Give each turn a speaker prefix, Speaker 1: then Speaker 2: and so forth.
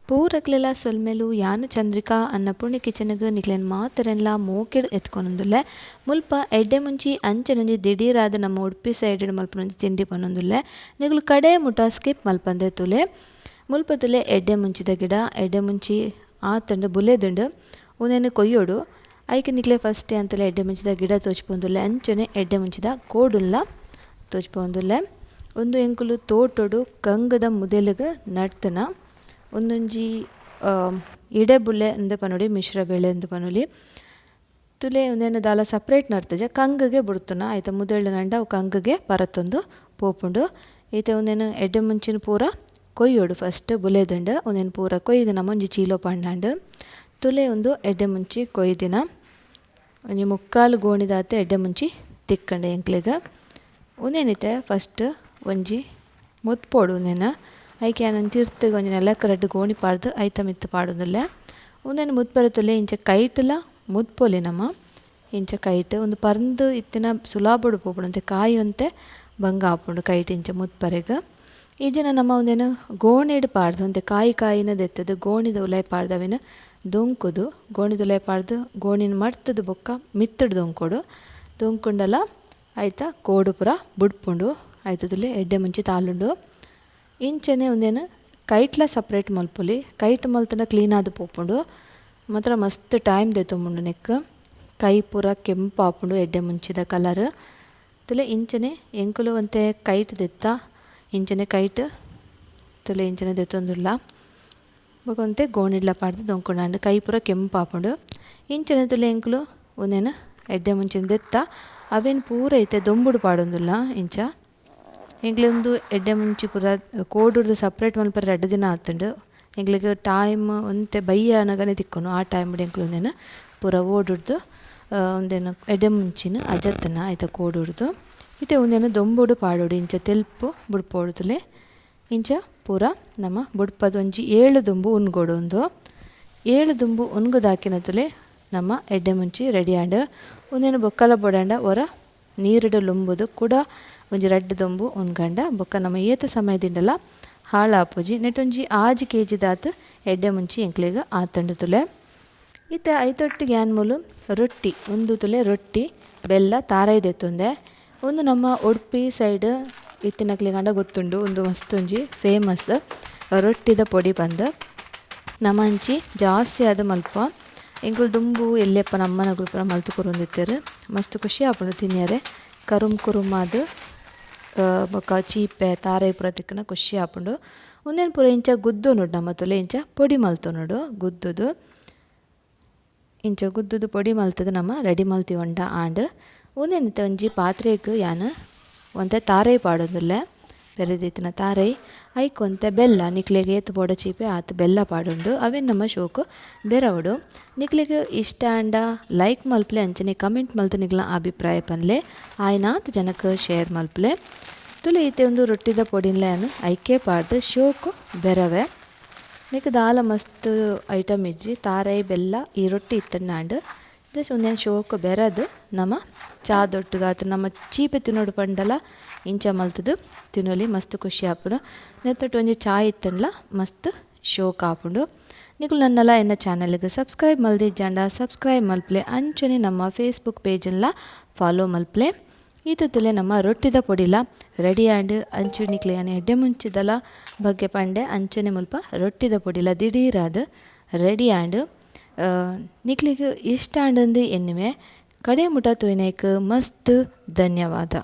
Speaker 1: ಪೂರಕ್ಲೆಲ ಸೊಲ್ಮೆಲು ಯಾನ್ ಚಂದ್ರಿಕಾ ಅನ್ನಪೂರ್ಣಿ ಕಿಚನ್ ಗ್ ನಿಕ್ಲೆನ್ ಮಾತೆರೆನ್ಲಾ ಮೋಕೆಡ್ ಎತ್ಕೊನೊಂದುಲ್ಲೆ. ಮುಲ್ಪ ಎಡ್ಡೆಮುಂಚಿ ಅಂಚನೆ ಒಂಜಿ ದಿಡೀರಾದ್ ನಮ್ಮ ಉಡುಪಿ ಸೈಡ್ ಡ್ ಮಲ್ಪುನ ಒಂಜಿ ತಿಂಡಿ ಪನೊಂದುಲ್ಲೆ. ನಿಕುಲು ಕಡೆ ಮುಟ ಸ್ಕಿಪ್ ಮಲ್ಪಂದೆ ತೂಲೆ. ಮುಲ್ಪ ತೂಲೆ ಎಡ್ಡೆಮುಂಚಿದ ಗಿಡ ಎಡ್ಡೆಮುಂಚಿ ಆತ್ಂಡ್ ಬುಲೆದ್ಂಡ್ ಉಂದೆನ್ ಕೊಯ್ಯೊಡು. ಐಕ್ ನಿಕ್ಲೆ ಫಸ್ಟ್ ಯಾನ್ ತೂಲೆ ಎಡ್ಡೆಮುಂಚಿದ ಗಿಡ ತೋಜಿಪೊಂದುಲ್ಲೆ ಅಂಚನೆ ಎಡ್ಡೆಮುಂಚಿದ ಕೋಡುನ್ಲ ತೋಜಿಪೊಂದುಲ್ಲೆ. ಉಂದು ಎಂಕುಲು ತೋಟೊಡು ಕಂಗ್ದ ಮುದೆಲ್ಗ್ ನಡ್ತುನ. ಉಂದೊಂಜಿ ಇಡೆ ಬುಲೆ ಇಂದ್ ಪನೊಲಿ ಮಿಶ್ರ ಬೆಳೆ ಇಂದ್ ಪನೊಲಿ. ತುಲೆ ಉಂದೆನ್ ದಾಲ ಸಪರೇಟ್ ನಡ್ತುಜ ಕಂಗ್ಗೆ ಬುಡ್ತುನ ಐತ ಮುದೆಲ್ಡ್ ನಡ್ಂಡ ಅವು ಕಂಗ್ಗೆ ಪರತೊಂದು ಪೋಪುಂಡು. ಇತ್ತೆ ಉಂದೆನ್ ಎಡ್ಡೆ ಮುಂಚಿನ ಪೂರ ಕೊಯ್ಯೊಡು ಫಸ್ಟ್ ಬುಲೆದ್ಂಡ್ ಉಂದೆನ್ ಪೂರ ಕೊಯ್ದು ನಮ ಒಂಜಿ ಚೀಲ ಪಾಡ್ಂಡ್. ತುಲೆ ಉಂದು ಎಡ್ಡೆ ಮುಂಚಿ ಕೊಯ್ದಿನ ಒಂಜಿ ಮುಕ್ಕಾಲು ಗೋಣಿದಾತ್ ಎಡ್ಡೆ ಮುಂಚಿ ತಿಕ್ಕಂಡ್ ಎಂಕ್ಲೆಗ್. ಉಂದೆನ್ ಇತ್ತೆ ಫಸ್ಟ್ ಒಂಜಿ ಮುತ್ಪೊಡು ಉಂದೆನ್ ಐಕ್ ಯಾನ್ ತಿರ್ತ್ಗ್ ಒಂಜಿ ನೆಲಕ್ ರಡ್ಡ್ ಗೋಣಿ ಪಾಡ್ದ್ ಐತ ಮಿತ್ತ್ ಪಾಡೊಂದುಲ್ಲೆ. ಉಂದೆನ್ ಮುತ್ಪೆರೆ ತೂಲೆ ಇಂಚ ಕೈಟ್ಲ ಮುತ್ಪೊಲಿ ನಮ ಇಂಚ ಕೈಟ್ ಉಂದು ಪರ್ಂದ್ ಇತ್ತಿನ ಸುಲಭೊಡು ಪೋಪುಂಡು ಒಂತೆ ಕಾಯಿ ಒಂತೆ ಬಂಗ ಆಪುಂಡು ಕೈಟ್ ಇಂಚ ಮುತ್ಪರೆಗ್. ಇಜ್ಜಿಂಡ ನಮ ಉಂದೆನ್ ಗೋಣಿಡ್ ಪಾಡ್ದ್ ಒಂತೆ ಕಾಯಿ ಕಾಯಿನ ದೆತ್ತುದು ಗೋಣಿದ ಉಲಾಯಿ ಪಾಡ್ದ್ ಅವೆನ್ ದೊಂಕುದು ಗೋಣಿದ ಉಲಾಯಿ ಪಾಡ್ದ್ ಗೋಣಿನ್ ಮಡ್ತುದು ಬೊಕ್ಕ ಮಿತ್ತುಡ್ ದೊಂಕೊಡು. ದೊಂಕುಂಡಲ ಐತ ಕೋಡು ಪೂರ ಬುಡ್ಪುಂಡು ಐತ ತೂಲೆ ಎಡ್ಡೆ ಮುಂಚಿ ತಾಲುಂಡು. ಇಂಚನೆ ಉಂದೆನ್ ಕೈಟ್ಲ ಸಪರೇಟ್ ಮಲ್ಪೊಲಿ ಕೈಟ್ ಮಲ್ತ್ಂಡ ಕ್ಲೀನ್ ಆದ್ ಪೋಪುಂಡು ಮಾತ್ರ ಮಸ್ತ್ ಟೈಮ್ ದೆತ್ತೊಂಬುಂಡು ನೆಕ್ಕ್ ಕೈ ಪೂರ ಕೆಂಪಾಪುಂಡು ಎಡ್ಡೆ ಮುಂಚಿದ ಕಲರ್. ತುಲೆ ಇಂಚನೆ ಎಂಕುಲು ಒಂತೆ ಕೈಟ್ ದೆತ್ತ ಇಂಚನೆ ಕೈಟ್ ತುಲೆ ಇಂಚನೆ ದೆತ್ತೊಂದುಲ್ಲ. ಬೊಕ ಒಂತೆ ಗೋಣಿಡ್ಲ ಪಾಡ್ದ್ ದೊಂಕುಂಡಾಂಡ್ ಕೈ ಪೂರ ಕೆಂಪಾಪುಂಡು. ಇಂಚನೆ ತುಲೆ ಎಂಕುಲು ಉಂದೆನ್ ಎಡ್ಡೆ ಮುಂಚಿನ ದೆತ್ತ ಅವೆನ್ ಪೂರ ಇತ್ತೆ ದೊಂಬುಡು ಪಾಡೊಂದುಲ್ಲ ಇಂಚ. ಎಂಕ್ಲೆ ಉಂದು ಎಡ್ಡೆ ಮುಂಚಿ ಪೂರ ಕೋಡುರ್ದು ಸಪರೇಟ್ ಮಲ್ಪರೆ ರಡ್ಡ್ ದಿನ ಆತ್ಂಡ್. ಎಂಕ್ಲೆಗ್ ಟೈಮ್ ಒಂತೆ ಬಯ್ಯ ಆನಗನೆ ತಿಕ್ಕುನು ಆ ಟೈಮ್ ಎಂಕುಲು ಉಂದೆನ್ ಪೂರ ಓಡುರ್ದು ಉಂದೆನ್ ಎಡ್ಡೆ ಮುಂಚಿನ ಅಜತ್ತ್ನ ಐತ ಕೋಡುರ್ದು. ಇತ್ತೆ ಉಂದೆನ್ ದೊಂಬುಡು ಪಾಡೊಡು ಇಂಚ ತೆಲ್ಪು ಬುಡ್ಪೊಡು ತೂಲೆ. ಇಂಚ ಪೂರ ನಮ ಬುಡ್ಪದ್ ಒಂಜಿ 7 ದೊಂಬು ಉನ್ಗೊಡು ಉಂದು. 7 ದೊಂಬು ಉನ್ಗುದಾಕಿನ ತೂಲೆ ನಮ್ಮ ಎಡ್ಡೆ ಮುಂಚಿ ರೆಡಿ ಆಂಡ್. ಉಂದೆನ್ ಬೊಕ್ಕಲ ಬೋಡಾಂಡ ಒರ ನೀರುಡು ಲುಂಬುದು ಕುಡ ಒಂಜಿ ರಡ್ಡ್ ದೊಂಬು ಉನ್ಗಂಡ ಬೊಕ್ಕ ನಮ ಏತ್ ಸಮಯ ದಿಂಡಲ ಹಾಳಾಪುಜಿ. ನೆಟೊಂಜಿ 6 ಕೆಜಿ ದಾತ್ ಎಡ್ಡೆ ಮುಂಚಿ ಎಂಕ್ಲೆಗ್ ಆತುಂಡು ತುಲೆ. ಇತ್ತೆ ಐತೊಟ್ಟಿಗೆ ಯಾನ್ ಮೂಲು ರೊಟ್ಟಿ ಉಂದು ತುಲೆ ರೊಟ್ಟಿ ಬೆಲ್ಲ ತಾರಾಯಿ ದೆತ್ತೊಂದೆ. ಉಂದು ನಮ್ಮ ಉಡುಪಿ ಸೈಡ್ ಇತ್ತಿನಕ್ಲೆಗಾಂಡ ಗೊತ್ತುಂಡು ಉಂದು ಮಸ್ತ್ ಒಂಜಿ ಫೇಮಸ್ ರೊಟ್ಟಿದ ಪೊಡಿ ಪಂದ್. ನಮ ಅಂಚಿ ಜಾಸ್ತಿ ಆದ್ ಮಲ್ಪ. ಎಂಕುಲು ದುಂಬು ಎಲ್ಯಪ್ಪ ನಮ್ಮನಕುಲು ಪೂರ ಮಲ್ತ್ ಕೊರೊಂದಿತ್ತೆರ್. ಮಸ್ತ್ ಖುಷಿ ಆಪುಂಡು ತಿನಿಯರೆ ಕರುಮ್ ಕುರುಮ್ ಆದ್ ಬೊಕ್ಕ ಚೀಪೆ ತಾರಾಯಿ ಪೂರ ತಿಕ್ಕುನ ಖುಷಿ ಆಪುಂಡು. ಉಂದೆನ್ ಪೂರ ಇಂಚ ಗುದ್ದೊನೊಡು ನಮ ತುಲೆ ಇಂಚ ಪೊಡಿ ಮಲ್ತೊನೊಡು ಗುದ್ದುದು. ಇಂಚ ಗುದ್ದುದು ಪೊಡಿ ಮಲ್ತುದು ನಮ ರೆಡಿ ಮಲ್ತಿವಂಡ ಆಂಡ್. ಉಂದೆನ್ ಇತ್ತೆ ಒಂಜಿ ಪಾತ್ರೆಗ್ ಯಾನ್ ಒಂತೆ ತಾರಾಯಿ ಪಾಡೊಂದುಲ್ಲೆ. ಪೆರೆದಿತ್ತಿನ ತಾರಾಯಿ ಐಕ್ ಒಂತೆ ಬೆಲ್ಲ ನಿಕ್ಲೆಗ್ ಏತ್ ಬೋಡ ಚೀಪೆ ಆತ್ ಬೆಲ್ಲ ಪಾಡೊಂಡು ಅವೆನ್ ನಮ ಶೋಕು ಬೆರವೊಡು. ನಿಕ್ಲೆಗ್ ಇಷ್ಟ ಆಂಡ ಲೈಕ್ ಮಲ್ಪುಲೆ ಅಂಚನೆ ಕಮೆಂಟ್ ಮಲ್ತ್ ನಿಕ್ಲೆನ ಅಭಿಪ್ರಾಯ ಪನ್ಲೆ ಆಯಿನಾತ್ ಜನಕ್ ಶೇರ್ ಮಲ್ಪುಲೆ. ತುಲೆ ಇತ್ತೆ ಉಂದು ರೊಟ್ಟಿದ ಪೊಡಿನ್ಲ ಯಾನ್ ಐಕೆ ಪಾಡ್ದ್ ಶೋಕು ಬೆರವೆ. ನೆಕ್ ದಾಲ ಮಸ್ತ್ ಐಟಮ್ ಇಜ್ಜಿ ತಾರಾಯಿ ಬೆಲ್ಲ ಈ ರೊಟ್ಟಿ ಇತ್ತುಂಡಾಂಡ್ ಜಸ್ಟ್ ಉಂದೆನ್ ಶೋಕು ಬೆರದ್ ನಮ ಚಾ ದೊಟ್ಟುಗಾತ್ ನಮ ಚೀಪೆ ತಿನ್ನೊಡು ಪಂಡಲ ಇಂಚ ಮಲ್ತುದು ತಿನ್ನೊಲಿ ಮಸ್ತ್ ಖುಷಿ ಆಪುಂಡು. ನೆತ್ತೊಟ್ಟು ಒಂಜಿ ಚಾ ಇತ್ತುಂಡಲ ಮಸ್ತ್ ಶೋಕ್ ಆಪುಂಡು. ನಿಕುಲು ನನ್ನಲ ಎನ್ನ ಚಾನೆಲ್ಗ್ ಸಬ್ಸ್ಕ್ರೈಬ್ ಮಲ್ದಿಜ್ಜಾಂಡ ಸಬ್ಸ್ಕ್ರೈಬ್ ಮಲ್ಪುಲೆ ಅಂಚನೆ ನಮ್ಮ ಫೇಸ್ಬುಕ್ ಪೇಜ್ನ್ಲ ಫಾಲೋ ಮಲ್ಪುಲೆ. ಈತ ತುಲೆ ನಮ್ಮ ರೊಟ್ಟಿದ ಪೊಡಿಲ ರೆಡಿ ಆಂಡ್. ಅಂಚು ನಿಕ್ಲೆ ಯಾನ್ ಎಡ್ಡೆ ಮುಂಚಿದಲ ಬಗ್ಗೆ ಪಂಡೆ ಅಂಚನೆ ಮುಲ್ಪ ರೊಟ್ಟಿದ ಪೊಡಿಲ ದಿಡೀರಾದ್ ರೆಡಿ ಆಂಡ್. ನಿಕ್ಲೆಗ್ ಇಷ್ಟ ಆಂಡ್ ಎನ್ನುವೆ. ಕಡೆ ಮುಟ ತೂಯಿನೈಕ್ ಮಸ್ತ್ ಧನ್ಯವಾದ.